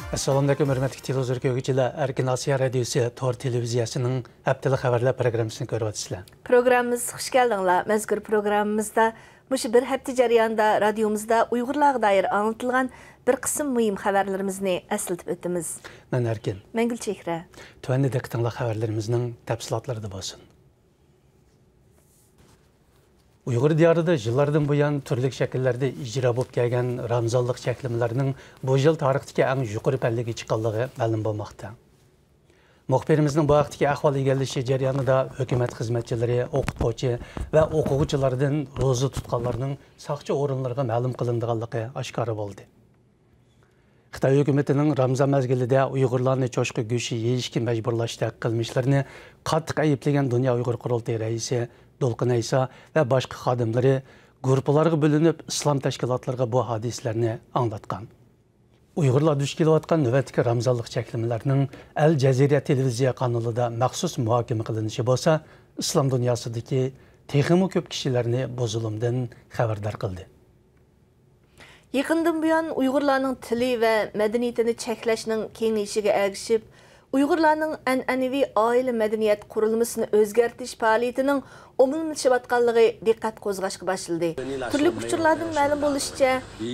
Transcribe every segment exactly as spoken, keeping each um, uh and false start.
ئەسسالامۇئەلەيكۇم، ھۆرمەتلىك تېلېۋىزور كۆرگۈچىلەر، ئەركىن ئاسىيا رادىيوسى تور تېلېۋىزىيەسىنىڭ ھەپتىلىك خەۋەرلەر پروگراممىسىنى كۆرۈۋاتىسىلەر. پروگراممىمىزغا خۇش كەلدىڭلار. مەزكۇر پروگراممىمىزدا مۇشۇ بىر ھەپتە جەريانىدا رادىيومىزدا ئۇيغۇرلارغا دائىر ئاڭلىتىلغان بىر قىسىم مۇھىم خەۋەرلىرىمىزنى ئەسلىتىپ ئۆتىمىز. مەن ئەركىن. مەن گۈلچېھرە. تۆۋەندە دىققىتىڭلار خەۋەرلىرىمىزنىڭ تەپسىلاتلىرىدا بولسۇن. ئۇيغۇر دىيارىدا يىللاردىن بۇيان تۈرلۈك شەكىللەردە ئىجرا بولۇپ كەلگەن رامزانلىق چەكلىمىلەرنىڭ بۇ يىل تارىختىكى ئەڭ يۇقىرى پەللىگە چىققانلىقى مەلۇم بولماقتا. مۇخبىرىمىزنىڭ بۇ ھەقتىكى ئەھۋال ئىگىلىشى جەريانىدا ھۆكۈمەت خىزمەتچىلىرى، ئوقۇتقۇچى ۋە ئوقۇغۇچىلاردىن روزا تۇتقانلارنىڭ ساقچى ئورۇنلىرىغا مەلۇم قىلىنىدىغانلىقى ئاشكارا بولدى. خىتاي ھۆكۈمىتىنىڭ رامزان مەزگىلىدە ئۇيغۇرلارنى چوشقا گۆشى يېيىشكە مەجبۇرلاشتەك قىلمىشلىرىنى قاتتىق ئەيىبلىگەن دۇنيا ئۇيغۇر قۇرۇلتىيى رەئىسى دولقۇن ئەيسا ۋە باشقا خادىملىرى گۇرۇپپىلارغا بۆلۈنۈپ، ئىسلام تەشكىلاتلىرىغا بۇ ھادىسىلەرنى ئاڭلاتقان. ئۇيغۇرلار دۇچ كېلىۋاتقان نۆۋەتتىكى رامزانلىق چەكلىمىلەرنىڭ ئەل جەزىرە تېلېۋىزىيە قانىلىدا مەخسۇس مۇھاكىمە قىلىنىشى بولسا، ئىسلام دۇنياسىدىكى تېخىمۇ كۆپ كىشىلەرنى بۇ زۇلۇمدىن خەۋەردار قىلدى. يېقىندىن بۇيان ئۇيغۇرلارنىڭ تىلى ۋە مەدەنىيىتىنى چەكلەشنىڭ كېڭىيىشىگە ئەگىشىپ، ئۇيغۇرلارنىڭ ئەنئەنىۋى ئائىلە مەدەنىيەت قۇرۇلمىسىنى ئۆزگەرتىش پائالىيىتىنىڭ ئومۇملىشىۋاتقانلىقى دىققەت قوزغاشقا باشلىدى. تۈرلۈك ئۇچۇرلاردىن مەلۇم بولۇشىچە،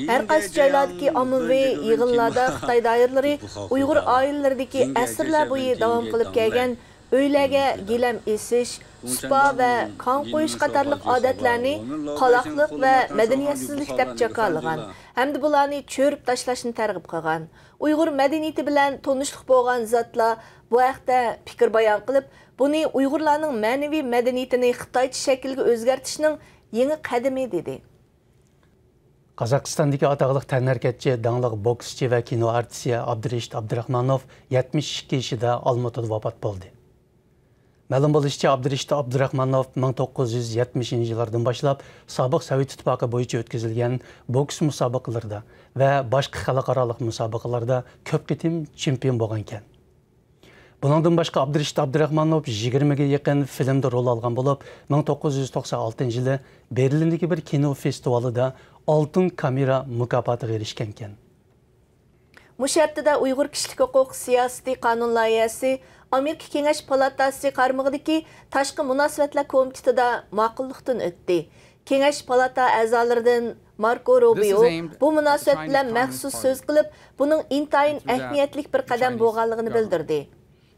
ھەر قايسى جايلاردىكى ئاممىۋى يىغىنلاردا خىتاي دائىرىلىرى ئۇيغۇر ئائىلىلىرىدىكى ئەسىرلەر بويى داۋام قىلىپ كەلگەن ئۆيلەرگە گىلەم ئېسىش، سۇپا ۋە كاڭ قويۇش قاتارلىق ئادەتلەرنى قالاقلىق ۋە مەدەنىيەتسىزلىك دەپ جاكارلىغان ھەمدە بۇلارنى چۆرۈپ تاشلاشنى تەرغىب قىلغان. ئۇيغۇر مەدەنىيىتى بىلەن تونۇشلۇق بولغان زاتلار بۇ ھەقتە پىكىر بايان قىلىپ، بۇنى ئۇيغۇرلارنىڭ مەنىۋى مەدەنىيىتىنى خىتايچە شەكىلگە ئۆزگەرتىشنىڭ يېڭى قەدىمى، دېدى. قازاقىستاندىكى ئاتاقلىق تەنھەرىكەتچى، داڭلىق بوكسچى ۋە كىنو ئارتىسى ئابدۇرېشىت ئابدۇراخمانوف يەتمىش ئىككى يېشىدا ئالمۇتىدا ۋاپات بولدى. مەلۇم بولۇشىچە، ئابدۇرېشىت ئابدۇراخمانوف مىڭ توققۇز يۈز يەتمىشىنچى يىللاردىن باشلاپ سابىق سوۋېت ئىتتىپاقى بويىچە ئۆتكۈزۈلگەن بوكس مۇسابىقىلىرىدا ۋە باشقا خەلقئارالىق مۇسابىقىلاردا كۆپ قېتىم چېمپىيون بولغانىكەن. بۇنىڭدىن باشقا، ئابدۇرېشىت ئابدۇراخمانوف يىگىرمىگە يېقىن فىلىمدا رول ئالغان بولۇپ، مىڭ توققۇز يۈز توقسان ئالتىنچى يىلى بېرلىندىكى بىر كىنو فېستىۋالىدا ئالتۇن كامېرا مۇكاپاتىغا ئېرىشكەنىكەن. مۇشۇ ھەپتىدە ئۇيغۇر كىشىلىك ھوقۇق سىياسىتى قانۇن لايىھەسى ئامېرىكا كېڭەش پالاتاسى قارمىقىدىكى تاشقى مۇناسىۋەتلەر كومىتېتىدا ماقۇللۇقتىن ئۆتتى. كېڭەش پالاتا ئەزالىرىدىن ماركو روبىيو بۇ مۇناسىۋەت بىلەن مەخسۇس سۆز قىلىپ، بۇنىڭ ئىنتايىن ئەھمىيەتلىك بىر قەدەم بولغانلىقىنى بىلدۈردى.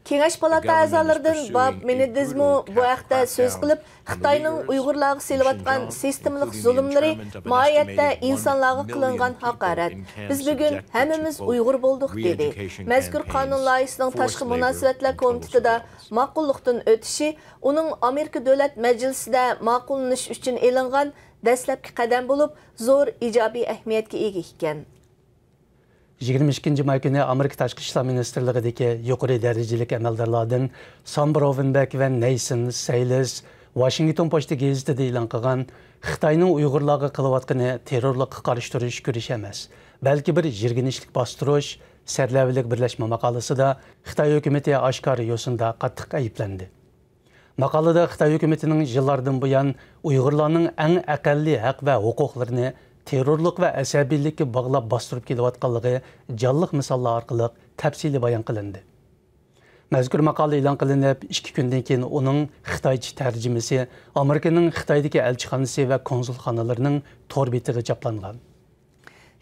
كېڭەش پالاتا ئەزالىرىدىن باب مېنېدېزمۇ بۇ ھەقتە سۆز قىلىپ، خىتاينىڭ ئۇيغۇرلارغا سېلىۋاتقان سىستېمىلىق زۇلۇملىرى ماھىيەتتە ئىنسانلارغا قىلىنغان ھاقارەت. بىز بۈگۈن ھەممىمىز ئۇيغۇر بولدۇق، دېدى. مەزكۇر قانۇن لايىھىسىنىڭ تاشقى مۇناسىۋەتلەر كومىتېتىدا ماقۇللۇقتىن ئۆتۈشى ئۇنىڭ ئامېرىكا دۆلەت مەجلىسىدە ماقۇللىنىش ئۈچۈن ئېلىنغان دەسلەپكى قەدەم بولۇپ، زور ئىجابىي ئەھمىيەتكە ئىگە ئىكەن. يىگىرمە ئىككىنچى ماي كۈنى ئامېرىكا تاشقى ئىشلار مىنىستىرلىقىدىكى يۇقىرى دەرىجىلىك ئەمەلدارلاردىن سام بروۋېنبەك ۋە نەيسون سەيلىس ۋاشىنگتون پوچتا گېزىتىدە ئېلان قىلغان، خىتاينىڭ ئۇيغۇرلارغا قىلىۋاتقىنى تېررورلۇققا قارشى تۇرۇش كۈرىشى ئەمەس، بەلكى بىر يىرگىنچلىك باستۇرۇش، سەرلەۋھىلىك بىرلەشمە ماقالىسىدا خىتاي ھۆكۈمىتى ئاشكارا يوسۇندا قاتتىق ئەيىبلەندى. ماقالىدە خىتاي ھۆكۈمىتىنىڭ يىللاردىن بۇيان ئۇيغۇرلارنىڭ ئەڭ ئەقەللىي ھەق ۋە ھوقۇقلىرىنى تېررورلۇق ۋە ئەسەبىيلىككە باغلاپ باستۇرۇپ كېلىۋاتقانلىقى جانلىق مىساللار ئارقىلىق تەپسىلىي بايان قىلىندى. مەزكۇر ماقالە ئېلان قىلىنىپ، ئىككى كۈندىن كېيىن ئۇنىڭ خىتايچە تەرجىمىسى ئامېرىكىنىڭ خىتايدىكى ئەلچىخانىسى ۋە كونسۇلخانىلىرىنىڭ تور بېتىگە چاپلانغان.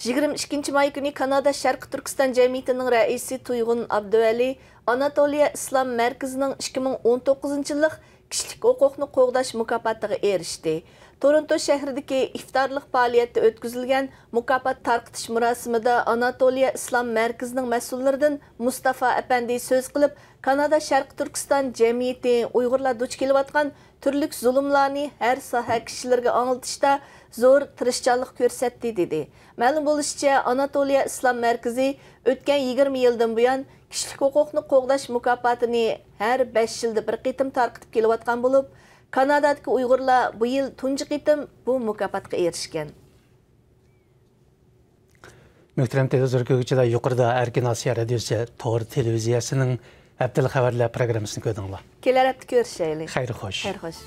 يىگىرمە ئىككىنچى ماي كۈنى كانادا شەرقىي تۈركىستان جەمئىيىتىنىڭ رەئىسى تۇيغۇن ئابدۇۋەلى ئاناتولىيە ئىسلام مەركىزىنىڭ ئىككى مىڭ ئون توققۇزىنچى يىللىق كىشىلىك ھوقۇقنى قوغداش مۇكاپاتىغا ئېرىشتى. تورونتو شەھىرىدىكى ئىفتارلىق پائالىيەتتە ئۆتكۈزۈلگەن مۇكاپات تارقىتىش مۇراسىمىدا ئاناتولىيە ئىسلام مەركىزىنىڭ مەسئۇللىرىدىن مۇستافا ئەپەندى سۆز قىلىپ، كانادا شەرقىي تۈركىستان جەمئىيىتى ئۇيغۇرلار دۇچ كېلىۋاتقان تۈرلۈك زۇلۇملارنى ھەر ساھە كىشىلىرىگە ئاڭلىتىشتا زور تىرىشچانلىق كۆرسەتتى، دېدى. مەلۇم بولۇشىچە، ئاناتولىيە ئىسلام مەركىزى ئۆتكەن يىگىرمە يىلدىن بۇيان كىشىلىك ھوقۇقنى قوغداش مۇكاپاتىنى ھەر بەش يىلدا بىر قېتىم تارقىتىپ كېلىۋاتقان بولۇپ، كانادادىكى ئۇيغۇرلار بۇ يىل تۇنجى قېتىم بۇ مۇكاپاتقا ئېرىشكەن. مۆھتەرەم تېلېۋىزور كۆرگۈچىلەر، يۇقىرىدا ئەركىن ئاسىيا رادىيوسى تور تېلېۋىزىيەسىنىڭ ھەپتىلىك خەۋەرلەر پروگراممىسىنى كۆردۈڭلار. كېلەر ھەپتە كۆرۈشەيلى. خەير خوش. خەير خوش.